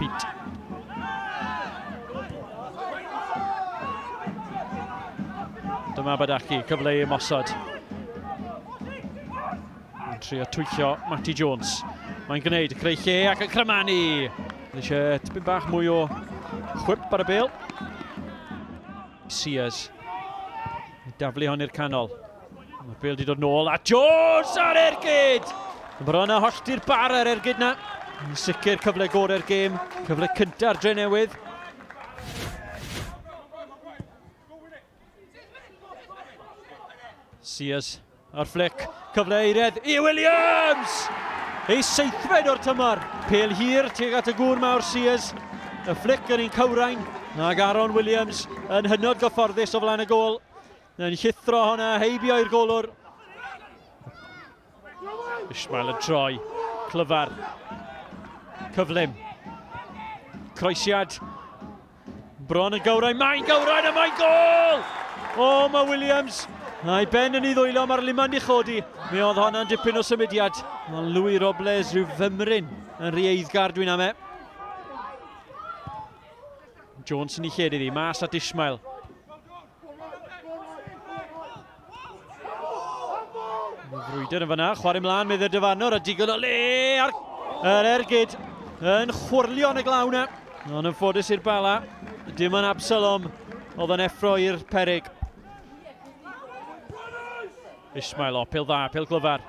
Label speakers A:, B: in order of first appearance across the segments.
A: Pete. Dyma Badaki, cyfle i ymosod. Yn trio twyllio Matty Jones. Mae'n gwneud, creu lle ac yn crymanu. Eisiau tipyn bach mwy o chwip ar y bêl. Sears. Daflu hon i'r canol. Mae'r bêl wedi dod nôl a Jones ar ergyd! Bron a hollti'r bar ar ergyd na. Yn sicr cyfle gorau'r gêm. Cyfle cynta'r Drenewydd. Sears ar flick. Cyfle eiredd i Williams! Ei seithfed o'r tymor. Pêl hir tuag at y gŵr mawr Sears. Y flick yn un cywrain. Ac Aaron Williams yn hynod gyfforddus o flaen y gôl. Yn llithro hwnna heibio i'r golwr. Ismail yn troi. Clyfar. Cyflym. Croesiad. Bron yn gywrain. Mae'n gywrain a mae'n gôl! O, mae Williams. A'i ben yn ei ddwylo, mae'r liman di chodi. Mi oedd honna'n dipyn o symudiad. Mae Louis Robles rhyw fymryn yn rhy eiddgar dwi'n ame. Jones yn ei lled iddi, mas at Ismail. Frwydr yn fyna, chwarae mlaen meddai'r dyfarnwr a digon o le ar yr ergyd yn chwyrlio yn y glaw na. Ond yn ffodus i'r Bala, dim yn Absalom oedd yn effro i'r perig. Ismail, o, pil dda, pil glyfar.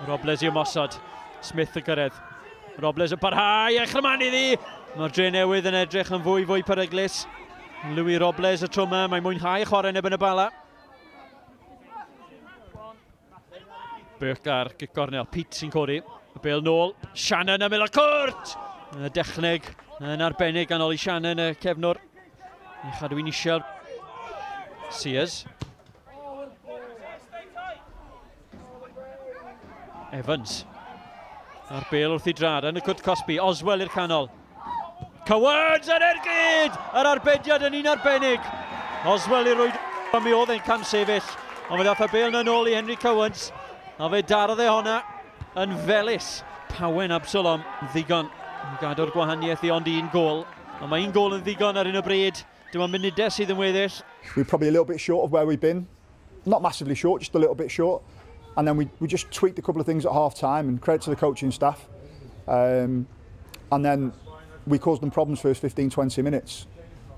A: Robles i ymosod, Smith yn gyrraedd. Robles yn parhau, a chryman iddi! Mae'r Drenewydd yn edrych yn fwy fwy peryglus. Louis Robles y tro yma, mae'n mwynhau chwarae yn erbyn y Bala. Burke ar gic gornel, Pete sy'n codi. Y bêl nôl, Shannon ymyl y cwrt! Y dechneg yn arbennig gan Ollie Shannon, y cefnwr. Ei chadw i'n isiel. Sears. Evans. A'r bêl wrth i drad yn y cwrt cosbi. Oswell i'r canol. Cowans yn ergyd! Yr arbediad yn un arbennig. Oswell i rwyd. Mi oedd e'n camsefyll. Ond fe ddath y bêl yna nôl i Henry Cowans. A fe darodd e honna yn felys. Pawen Absalom ddigon. Gadw'r gwahaniaeth i ond un gôl. Ond mae un gôl yn ddigon ar un o bryd. Dim ond munudau sydd yn weddill.
B: We're probably a little bit short of where we've been. Not massively short, just a little bit short. And then we just tweaked a couple of things at half time, and credit to the coaching staff. And then we caused them problems first 15, 20 minutes.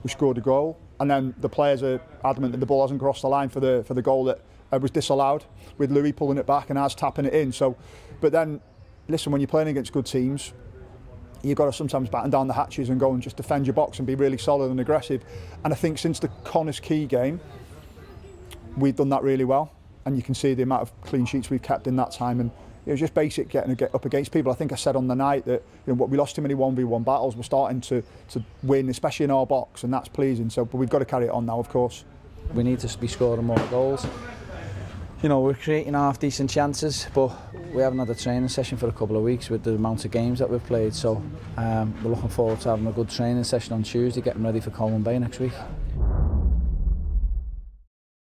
B: We scored a goal, and then the players are adamant that the ball hasn't crossed the line for the goal that was disallowed, with Louis pulling it back and us tapping it in. So, but then, listen, when you're playing against good teams, you've got to sometimes batten down the hatches and go and just defend your box and be really solid and aggressive. And I think since the Connah's Quay game, we've done that really well. And you can see the amount of clean sheets we've kept in that time. And it was just basic getting to get up against people. I think I said on the night that, you know, what we lost too many 1v1 battles. We're starting to win, especially in our box, and that's pleasing. So, but we've got to carry it on now, of course.
C: We need to be scoring more goals. You know, we're creating half decent chances, but we haven't had a training session for a couple of weeks with the amount of games that we've played. So we're looking forward to having a good training session on Tuesday, getting ready for Colwyn Bay next week.